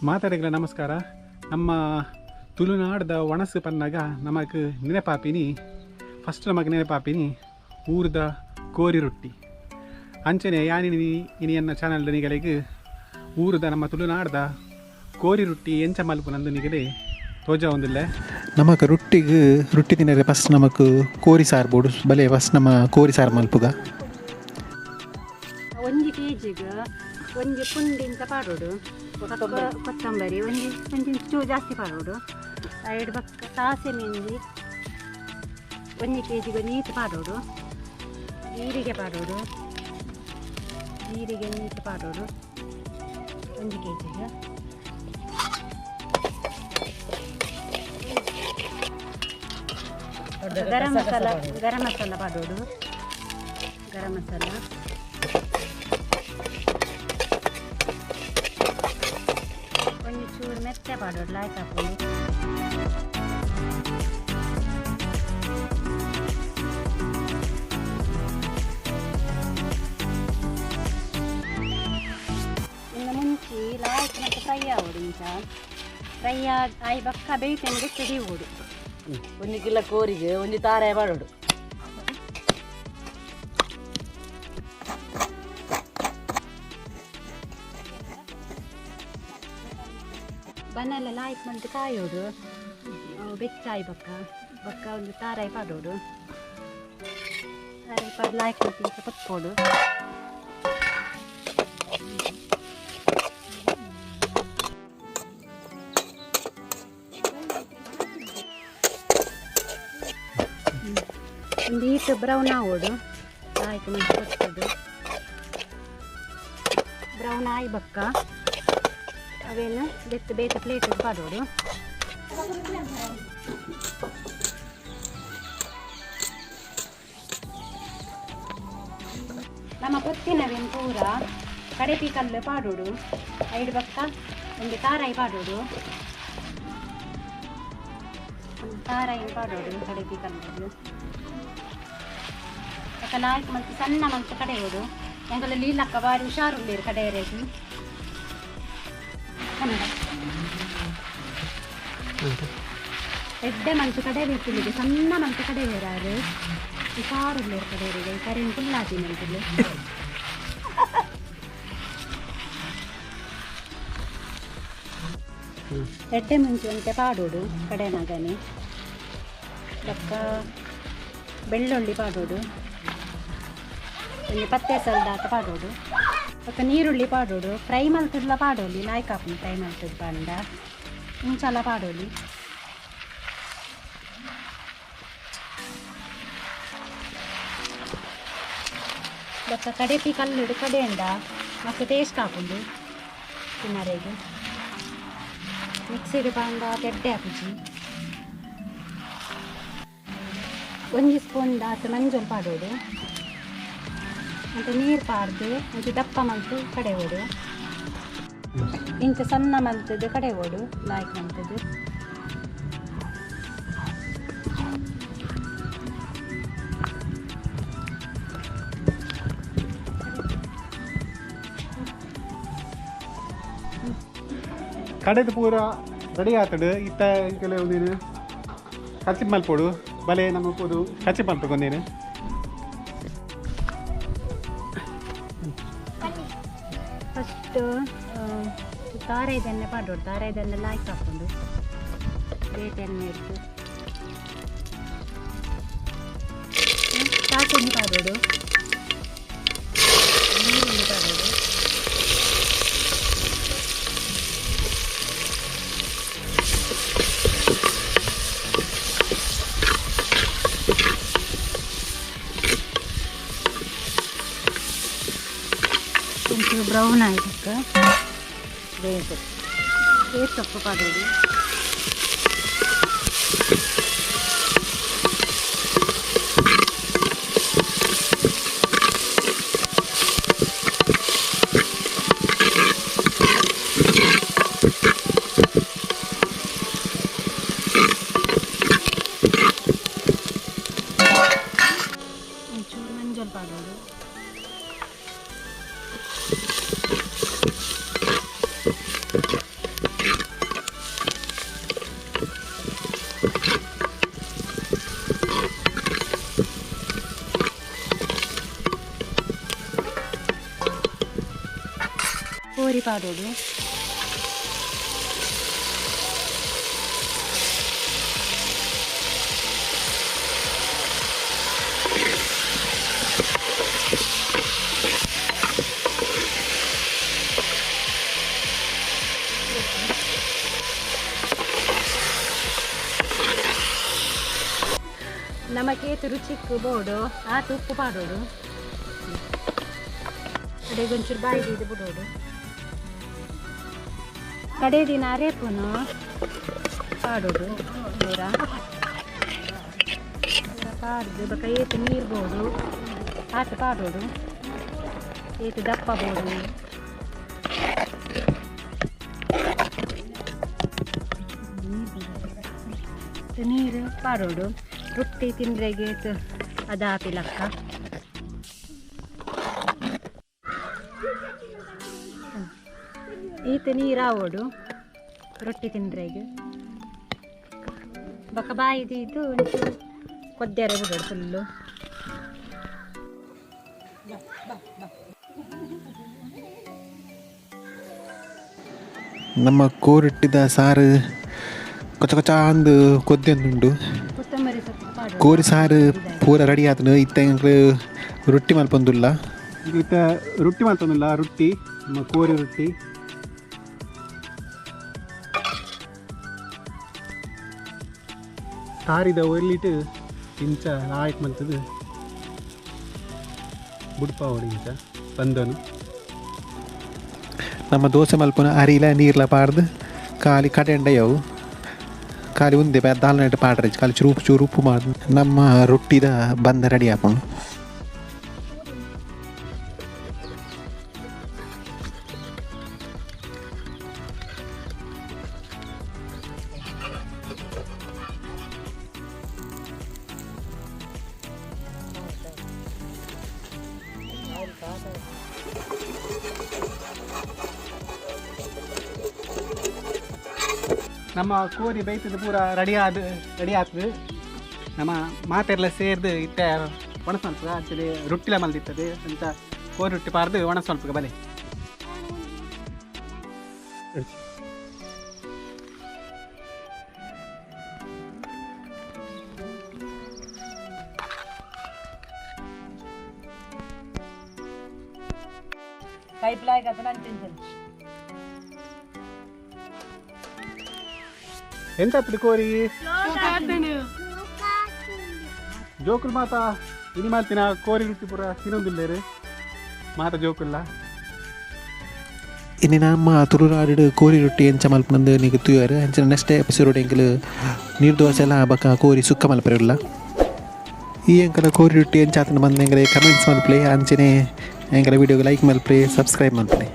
ಮಾತಾಡಿಗಳ ನಮಸ್ಕಾರ. ನಮ್ಮ ತುಳುನಾಡದ ಒಣಸು ಪನ್ನಾಗ ನಮಗೆ ನೆನಪಾಪಿನಿ, ಫಸ್ಟ್ ನಮಗೆ ನೆನಪಾಪಿನಿ ಊರದ ಕೋರಿ ರೊಟ್ಟಿ. ಅಂಚನೆ ಯಾನಿನಿ ಇನಿ ಎನ್ನ ಚಾನಲ್ ನಿಗಲಿಗೆ ಊರದ ನಮ್ಮ ತುಳುನಾಡದ ಕೋರಿ ರೊಟ್ಟಿ ಎಂಚ ಮಲ್ಪುನಂದು ನಿಗಲೆ ತೋಜ ಒಂದಿಲ್ಲ. ನಮಕ್ ರೊಟ್ಟಿಗೆ ರೊಟ್ಟಿ ತಿನ್ನರೆ ಫಸ್ಟ್ ನಮಕ್ ಕೋರಿ ಸಾರು ಬೋಡು. ಬಲೆ ಫಸ್ಟ್ ನಮ್ಮ ಕೋರಿ ಸಾರು ಮಲ್ಪುಗ. ಒಂಜಿ ಕೆಜಿಗೆ ಒಂಜಿ ಪುಂಡಿಂತ ಪಾಡೋಡು, ಕೊತ್ತಂಬರಿ ಒಂಜಿ ಒಂಜಿ ಚೂರು ಜಾಸ್ತಿ ಪಾಡೋಡು, ಐಡು ಬಕ್ಕ ಸಾಸಿವೆ ಒಂಜಿ ಒಂಜಿ ಕೆಜಿಗೆ ನೀರು ಪಾಡೋಡು, ಜೀರಿಗೆ ಪಾಡೋಡು, ಜೀರಿಗೆ ನೀರು ಪಾಡೋಡು ಒಂಜಿ ಕೆಜಿಗೆ. ಗರಂ ಮಸಾಲ, ಗರಂ ಮಸಾಲ ಪಾಡೋಡು, ಗರಂ ಮಸಾಲ. ಒಂಜಿ ಚೂರು ಮೆತ್ತೆ ಪಾಡೋಡು, ಲಾಯ್ಕ್ ಹಾಕೋಡು. ಇನ್ನು ಮುಂಚಿ ಲಾಯ್ಕ್ ಮತ್ತೆ ಫ್ರೈ ಆವೋಡು, ಇಂಚ ಫ್ರೈ ಆಯಿ ಬಕ್ಕ ಬೇಯ್ತೇನಿಗೆ ಸಿಡಿಯೋಡು. ಒಂಜಿ ಕಿಲೋ ಕೋರಿಗೆ ಒಂಜಿ ತಾರೆ ಪಾಡೋಡು. ಬನ್ನೆಲ್ಲ ಲಾಯ್ಕ್ ಮಂತ್ ಕಾಯೋಡು, ಬೆಚ್ಚಾಯಿ ಬಕ್ಕ ಬಕ್ಕ ಒಂದು ತಾರಾಯಿ ಪಾಡೋಡು, ತಾರಾಯಿ ಪಾಡು ಲಾಯ್ಕ್ ಮಂತ್ ಇಂಚ ಪತ್ಕೋಡು. ಒಂದು ಈಟು ಬ್ರೌನ್ ಆವೋಡು, ಲಾಯ್ಕ್ ಮಂತ್ ಪತ್ಕೋಡು. ಬ್ರೌನ್ ಆಯಿ ಬಕ್ಕ ಅವೇನು ಬೆತ್ತು ಬೇತೆ ಪ್ಲೇಟ್ ಪಾಡೋಡು. ನಮ್ಮ ಕೊತ್ತಿನವೇನು ಪೂರ ಕಡೆಪಿ ಕಲ್ಲು ಪಾಡೋಡು, ಐಡು ಬಕ್ಕ ಒಂದು ತಾರಾಯಿ ಪಾಡೋಡು, ಒಂದು ತಾರಾಯಿ ಪಾಡೋಡು ಕಡೆಪಿ ಕಲ್ಲು. ಬೊಕ್ಕ ಲಾಯ್ಕ್ ಮಲ್ತ್ ಸಣ್ಣ ಮಲ್ತ್ ಕಡೆಯೋಡು. ಎಂಕುಲು ಲೀಲಕ್ಕ ಬಾರಿ ಹುಷಾರುಳ್ಳೇರು ಕಡೆಯರೇಗು. ಕನ್ನಡ ಎಡ್ಡೆ ಮಂತು ಕಡೆ ಬೇಕಿಲ್ಲಿಗೆ ಸಣ್ಣ ಮಂತು ಕಡೆ ಬೇರಾರು ಹುಷಾರುಳ್ಳೇರು ಕಡೆಯರಿಗೆ ಕರೆನ್ ಫುಲ್ಲಾತಿ ಮಂತುಲು. ಎಡ್ಡೆ ಮುಂಚೆ ಒಂತೆ ಪಾಡೋಡು ಕಡೆನಾಗನೆ. ಬೊಕ್ಕ ಬೆಳ್ಳುಳ್ಳಿ ಪಾಡೋಡು, ಒಂಜಿ ಪತ್ತೆ ಸಲ್ದಾತ ಪಾಡೋಡು. ಬೊಕ್ಕ ನೀರುಳ್ಳಿ ಪಾಡೋಡು, ಫ್ರೈ ಮಲ್ತುಡ್ಲ ಪಾಡೋಲಿ, ಲಾಯ್ಕ್ ಆಪುಂಡು ಫ್ರೈ ಮಲ್ತುಡ್ ಪಾಂಡ ಇಂಚಲ ಪಾಡೋಲಿ. ಬೊಕ್ಕ ಕಡೆಪಿ ಕಲ್ಲುಡು ಕಡೆಂಡ ಮಸ್ತ್ ಟೇಸ್ಟ್ ಆಪುಂಡು ತಿನ್ನರೆಗ್. ಮಿಕ್ಸಿಡ್ ಪಾಂಡ ಎಡ್ಡೆ ಆಪುಜಿ. ಒಂಜಿ ಸ್ಪೂನ್ ದಾತ್ ಮಂಜೊಲ್ ಪಾಡೋಡು, ಮತ್ತು ನೀರು ಪಾಡ್ದು ಒಂಜಿ ದಪ್ಪ ಮಲ್ತು ಕಡೆಯೋಡು, ಇಂಚ ಸಣ್ಣ ಮಲ್ತದ್ದು ಕಡೆಯೋಡು ಲಾಯ್ಕ್ ಮಲ್ತದ್ದು. ಕಡೆದು ಪೂರ ರೆಡಿ ಆತಡು. ಇತ್ತ ಕೆಲವು ಕಚ್ಚಿಪ್ ಮಲ್ಪೋಡು, ಬಲೆ ನಮ್ಮ ಪೂರು ಕಚ್ಚಿಪ್ ಮಲ್ಪಕೊಂದೇನು. ಫಸ್ಟ್ ತಾರಾಯ್ದೆಣ್ಣೆ ಪಾಡೋಡು, ತಾರಾಯ್ದೆಣ್ಣೆ ಲಾಯ್ಕ್ ಹಾಕೊಂಡು ಬೇಟೆ ಎಣ್ಣೆ ಇಟ್ಟು ಸಾಸಿವೆ ಪಾಡೋಡು, ನೀರುಳ್ಳಿ ಪಾಡೋಡು, ಒಂಚೂರು ಬ್ರೌನ್ ಆಯ್ತು ಬೇಯಿಸು ಬೇರೆ ಸೊಪ್ಪು ಪಾಡೋದು. ಒಂಚೂರು ಮಂಜಲ್ ಪಾಡೋದು. ಪಾಡೋಡು. ನಮಕೇತು ರುಚಿಕ್ಕು ಬೋಡು ಆತ ಉಪ್ಪು ಪಾಡೋಡು. ಕಡೆಗೊಂಚೂರು ಬಾಯಿಗೆ ಇದು ಬಿಡೋಡು. ಕಡೆ ದಿನ ಅರೇಪುನು ಪಾಡೋಡು ಪೂರ ಪಾಡ್ದು ಬೊಕ ಏತು ನೀರು ಬೋಡು ಆತ ಪಾಡೋಡು. ಏತು ದಪ್ಪ ಬೋಡು. ನೀರು ಪಾಡೋಡು. ರೊಟ್ಟಿ ತಿಂದ್ರೆಗೆ ಅದಾಪಿಲಕ್ಕ. ಈತ ನೀರಾವೋಡು ರೊಟ್ಟಿ ತಿಂದ್ರೆಗೆ. ಬೊಕ ಬಾಯಿದು ಇದು ಒಂಚೂರು ಕೊದ್ದೆರೆ ಬಿಡೋಡು ಫುಲ್ಲು. ನಮ್ಮ ಕೋರಿಟ್ಟಿದ ಸಾರು ಕೊಚ್ಚ ಕೊಚ್ಚ ಅಂದು ಕೊದ್ದೆಂದುಂಡು. ಕೋರಿ ಸಾರು ಪೂರ ರೆಡಿ ಆತನು. ಇತ್ತ ರೊಟ್ಟಿ ಮಲ್ಪೊಂದುಲ್ಲ. ಇತ್ತ ರೊಟ್ಟಿ ಮಲ್ಪೊಂದುಲ್ಲ. ರೊಟ್ಟಿ ನಮ್ಮ ಕೋರಿ ರೊಟ್ಟಿ. ತಾರಿದ ಒರ್ಲಿಟ್ಟು ಇಂಚ ಲಾಯ್ಕ್ ಮಲ್ತದು ಬುಡ್ಪಾವಡು ಇಂಚ ಬಂದನು. ನಮ್ಮ ದೋಸೆ ಮಲ್ಪುನ ಅರಿಲ ನೀರ್ಲ ಪಾಡ್ದು ಖಾಲಿ ಕಡೆಂಡಯವು ಖಾಲಿ ಉಂದೆ ದಾಲ್ನಟ್ಟು ಪಾಡ್ರೆ ಖಾಲಿ ಚೂರು ಚೂರು ಉಪ್ಪು ಮಾಡಿ ನಮ್ಮ ರೊಟ್ಟಿದ ಬಂದ ರೆಡಿ ಆಪುಂಡು. ನಮ್ಮ ಕೋರಿ ಬೈತದ ಪೂರ ರೆಡಿ ಆದ ರೆಡಿ ಆಗ್ತದೆ. ನಮ್ಮ ಮಾತೆಲ್ಲ ಸೇರ್ದು ಇತ್ತ ಒಣ ಸ್ವಲ್ಪ ಆ್ಯಕ್ಚುಲಿ ರೊಟ್ಟಿಲ ಮಲ್ದಿರ್ತದೆ ಅಂತ ಕೋರಿ ರೊಟ್ಟಿ ಪಾರ್ದು ಒಣ ಸ್ವಲ್ಪ ಬಲೆ. ಕೈಪ್ಲಾಯ್ಗೆ ಅದನ್ನ ಅಂಚಿಂಚನೆ. ಎಂತ ಕೋರಿ ಜೋಕುಲ್ ಮಾತಾ ಇನಿ ಮಾಲ್ತಿನ ಕೋರಿ ರೊಟ್ಟಿ ಪೂರ ತಿನ್ನೊಂದಿಲ್ಲೇರು ಮಾತ ಜೋಕುಲ್ಲ. ಇನ್ನು ನಮ್ಮ ತುಳುನಾಡು ಕೋರಿ ರೊಟ್ಟಿ ಎಂಚ ಮಲ್ಪನಂದು ನೀಗ ತೂಯರು. ಅಂಚಿನ ನೆಕ್ಸ್ಟ್ ಎಪಿಸೋಡ್ ಎಂಕಲು ನೀರು ದೋಸೆ ಎಲ್ಲ ಬಕ್ಕ ಕೋರಿ ಸುಕ್ಕ ಮಲ್ಪರಿಲ್ಲ. ಈ ಎಂಕಲ ಕೋರಿ ರೊಟ್ಟಿ ಎಂಚ ಆತನ ಬಂದ ಎಂಕಲೆ ಕಮೆಂಟ್ಸ್ ಮಲ್ಪಲೆ. ಅಂಚನೆ ಎಂಕಲ ವೀಡಿಯೋಗೆ ಲೈಕ್ ಮಲ್ಪಲೆ, ಸಬ್ಸ್ಕ್ರೈಬ್ ಮಲ್ಪಲೆ.